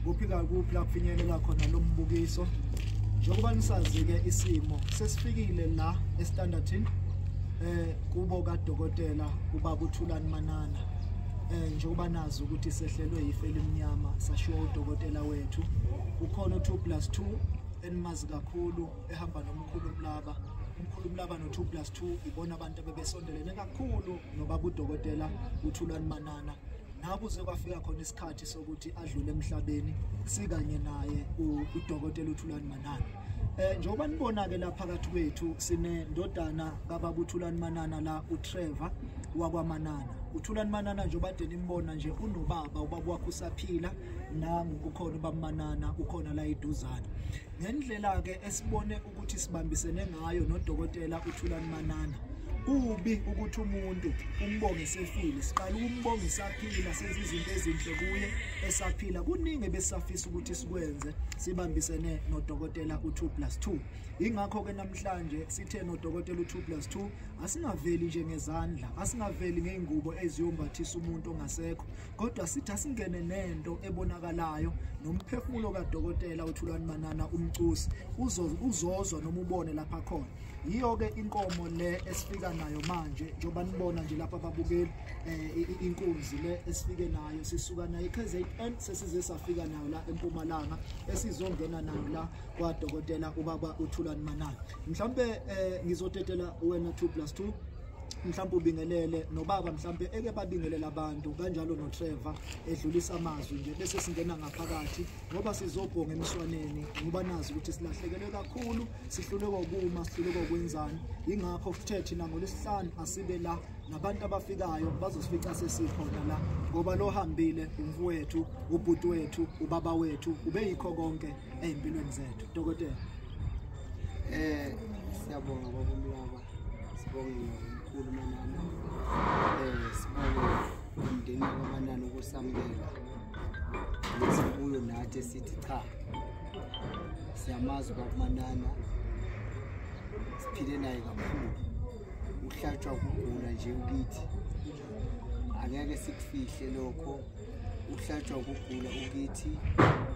Kuphi kakuphi la kufinyelela khona lo mbukiso. Njengoba nisazi-ke isimo sesifikile la eStanderton kubo kaDokotela ubaba uThulani Manana. Njengoba nazi ukuthi sehlelwe ife elimnyama sashiwa udokotela wethu. Ukhona u2 + 2 enimazi kakhulu ehamba nomkhulu Mlaba. Umkhulu Mlaba no2 + 2 ibona abantu abebesondelene kakhulu nobaba udokotela uThulani Manana. Nakuze kwafika khona isikhathi sokuthi adlule emhlabeni sikanye naye udokotela uThulani Manana. Njengoba nibona ke la phakathi kwethu sinendodana kababa uThulani Manana la, uTrevor wakwaManana. uThulani Manana njengoba kade nimbona nje unobaba, ubaba wakhe usaphila, nangu ukhona ubaba Manana ukhona la iduzane. Ngendlela ke esibone ukuthi sibambisene ngayo nodokotela uThulani Manana, kubi ukuthi umuntu umbonge sefile, siqala ukumbonga esaphila, senze izinto ezinhle kuye esaphila. Kuningi besafisa ukuthi sikwenze sibambisene nodokotela u2 + 2. Ingakho ke namhlanje sithe nodokotela u2 + 2 asingaveli nje ngezandla, asingaveli ngeingubo eziyombathisa umuntu ongasekho, kodwa sithi asingene nento ebonakalayo nomphefumulo kadokotela uThulani Manana umcusi uzozwa noma ubone lapha khona. Yiyo ke inkomo le esifika nayo manje, njengoba nibona nje lapha ababukeli, inkunzi le esifike nayo, sisuka nayo eKZN, sesize safika nayo la eMpumalanga, esizongena nayo la kwadokotela ubaba uThulani Manana. Mhlambe ngizotetela wena 2 + 2, mhlawumbe ubingelele nobaba, mhlawumbe eke babingelela abantu kanjalo noTrevor edlulisa amazwi nje, bese singena ngaphakathi ngoba sizobhonga emswaneni, ngoba nazi ukuthi silahlekelwe kakhulu, sihluleka ukuma, sihluleka ukwenzani. Ingakho futhe thina ngoLwesihlanu asibe la nabantu abafikayo bazosifica sesikhona la, ngoba lo hambile umfowethu, ubhuti wethu, ubaba wethu, ubeyikho konke ey'mpilweni zethu. Dokotela. Siyabonga baba Mlaba, sibonge nomkhulu Manana, sibonge umndeni wakwaManana ukusamukela lesibuyo nathi esithi cha, siyamazi ubaba Manana, siphile naye kakhulu. Uhlatshwa ukugula nje ukithi, angeke sikufihle lokho, uhlatshwa ukugula ukithi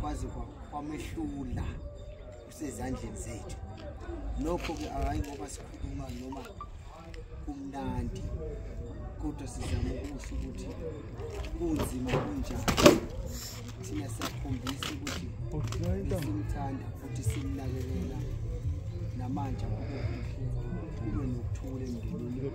kwaze kwamehlula, usezandleni zethu. Nokho-ke hhayi ngoba sikhuluma noma kumnandi, kodwa sizama ukusho ukuthi kunzima kunjani, thina siyakhombisa ukuthi besimthanda futhi simnakekela. Namanje akube kuhle, kube nokuthula emndenini.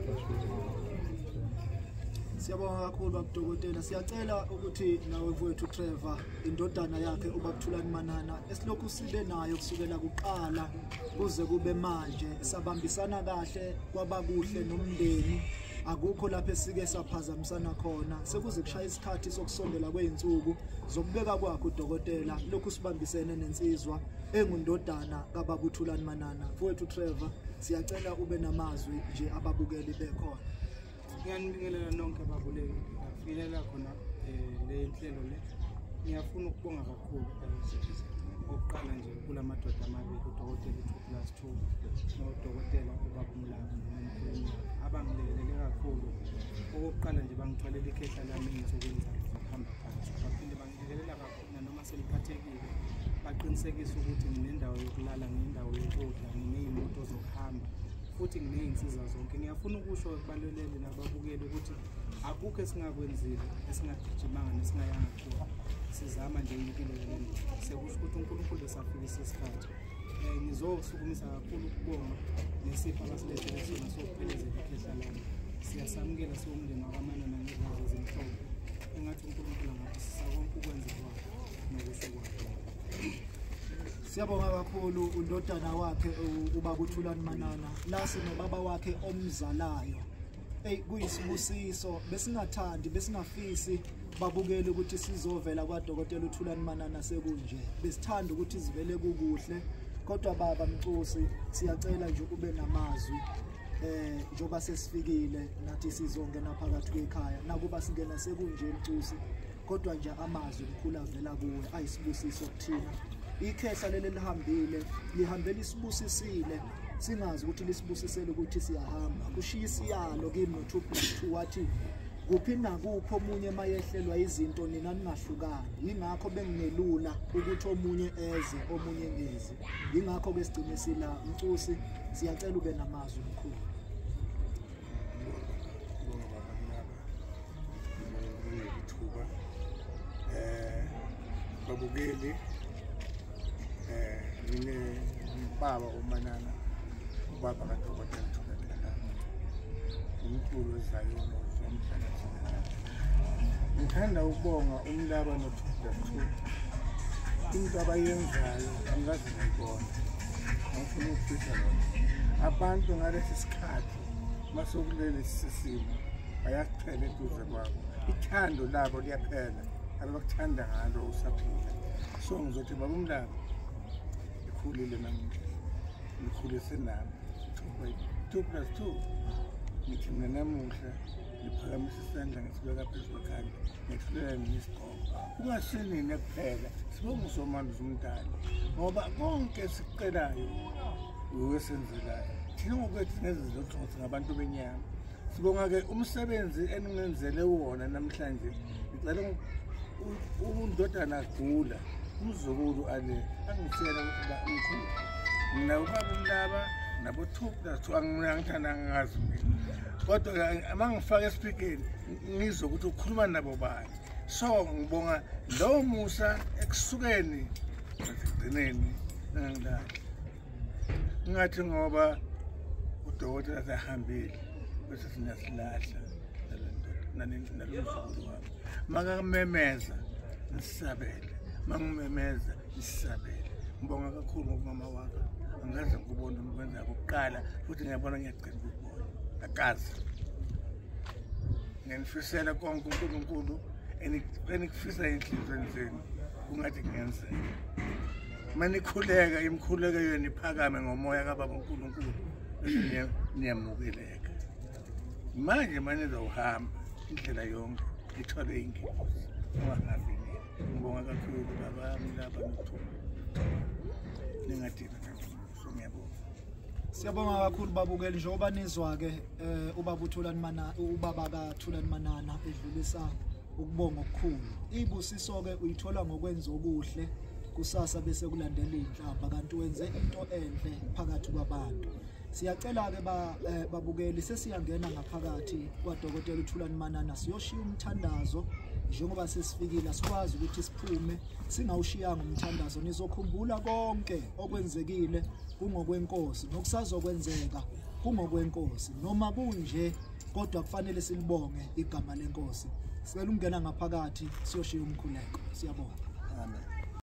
Siyabonga kakhulu babudokotela. Siyacela ukuthi nawe mfowethu Trevor, indodana yakhe ubaba Thulani Manana, esilokhu sibe nayo kusukela kuqala kuze kube manje, sabambisana kahle kwabakuhle nomndeni, akukho lapho esike saphazamisana khona. Sekuze kushaya isikhathi sokusondela kwey'nsuku zokubeka kwakhe udokotela, lokhu sibambisene nensizwa engundodana kababa uThulani Manana. Mfowethu Trevor, siyacela ube namazwi nje ababukeli bekhona. Ngiyanibingelela nonke ababukeli afinyelela khona le nhlelo le. Ngiyafuna ukubonga kakhulu, okokuqala nje kula madoda amabili, udokotela u2 + 2 nodokotela ubaba uMlaba nomkhulu Mlaba, abangilekelele kakhulu. Okokuqala nje bangithwalela ikhehla lami ey'nsukwini zalo zokuhamba phansi, baphinde bangilekelela kakhulu nanoma seliphathekile, baqinisekise ukuthi nginendawo yokulala, nginendawo yokudla, nginey'moto zokuhamba futhi nginey'nsiza zonke. Ngiyafuna ukusho kubalulele nababukeli ukuthi akukho esingakwenzile, esingagijimanga nesingayanga khona, sizama nje impilo yale ndoda. Sekusho ukuthi uNkulunkulu esafikisa isikhathi. Ngizosukumisa kakhulu ukubonga nesipho abasilethele sona sokuphelezela ikhehla lami. Siyasamukela siwumndeni wakwaManana ngezandla ezimhlophe. Engathi uNkulunkulu angabusisa konke ukwenza kwakhe nokusho kwakhe. Siyabonga kakhulu undodana wakhe ubaba uThulani Manana, la sinobaba wakhe omzalayo. Ey, kuyisibusiso, besingathandi, besingafisi babukele ukuthi sizovela kwadokotela uThulani Manana sekunje, besithanda ukuthi sivele kukuhle. Kodwa baba Mcusi, siyacela nje ube namazwi njoba sesifikile nathi sizongena phakathi kwekhaya, nakuba singena sekunje Mcusi, kodwa nje amazwi mkhulu avela kuwe ayisibusiso kuthina. Ikhehla leli lihambile, lihambe lisibusisile, singazi ukuthi lisibusisele ukuthi siyahamba. Kushiya isiyalo kimi no2 + 2, wathi Kuphi nakuphi omunye mayehlelwa izinto nina ningahlukani. Yingakho bengingelula ukuthi omunye eze omunye ngezi. Yingakho ke sigcine sila. Mcusi, siyacela ube namazwi mkhulu. Ngibonga baba Mlaba, ngibonga ithuba. Babukeli, ngine baba uManana, ubaba kaDokotela Thulani Manana, umculo weZayoni womhlaba jikelele. Ngithanda ukubonga uMlaba no-2+2. Into abayenzayo angikaze ngayibona, angifuni ukufihla lokho. Abantu ngalesi sikhathi masokuleli sisimo bayakuphela eduze kwabo, ithando labo liyaphela, abakuthanda ngalo usaphila. So ngizothi baba uMlaba, ngikhulile namuhla, ngikhulise nami 2+2. Ngithi mina namuhla ngiphakamisa isandla ngisibeka phezu kwekhanda, ngithulela mina isigqoko. Kungasinini kuphela, sibonga uSomandla uMdali, ngoba konke esikucelayo uwesenzelayo. Thina ngokwethu sinezizotho ngabantu benyama. Sibonga-ke umsebenzi eningenzele wona namhlanje. Ngicela undodana agula, umzukulu ale angitshela ukuthi mkhulu, mina ubaba uMlaba nabo 2+2 angithanda angazi mina, kodwa uma ngifaka esipikeni ngizwe ukuthi ukhuluma nabo bani. So ngibonga lowo musa ekusukeni nasekugcineni nangilahla. Ngathi ngoba udokotela sehambile bese sinyasilahla nalo mzukulu wami. Makamemeza nisabele, mangimemeza nisabele. Ngibonga kakhulu ngokumama wakho, angikaze ngikubone ukwenza kokuqala, futhi ngiyabona ngiyagcina ukubona akazi. Ngiyanifisela konke uNkulunkulu enikufisa enhliziyweni zenu, kungathi kungenzeka. Uma nikhuleka imikhuleko yenu iphakame ngomoya kaBaba uNkulunkulu, bese niyamukeleka. Manje manizowuhamba indlela yonke ithwale ingelosi, ungahambi nina. Ngibonga kakhulu baba Mlaba noThuba, ningadinwa kakhulu. So ngiyabonga. Siyabonga kakhulu babukeli, njengoba nizwa-ke ubaba uThulani Manana, ubaba kaThulani Manana edlulisa ukubonga okukhulu. Ibusiso-ke uyithola ngokwenza okuhle, kusasa bese kulandela iy'nhlamba, kanti wenze into enhle phakathi kwabantu. Siyacela-ke babukeli, sesiyangena ngaphakathi kwaDokotela uThulani Manana, siyoshiya umthandazo. Njengoba sesifikile asikwazi ukuthi siphume singawushiyanga umthandazo. Nizokhumbula konke okwenzekile kungokwenkosi, nokusazokwenzeka kungokwenkosi. Noma kunje kodwa kufanele silibonge igama lenkosi. Sicela ukungena ngaphakathi siyoshiya umkhuleko. Siyabonga. Amen.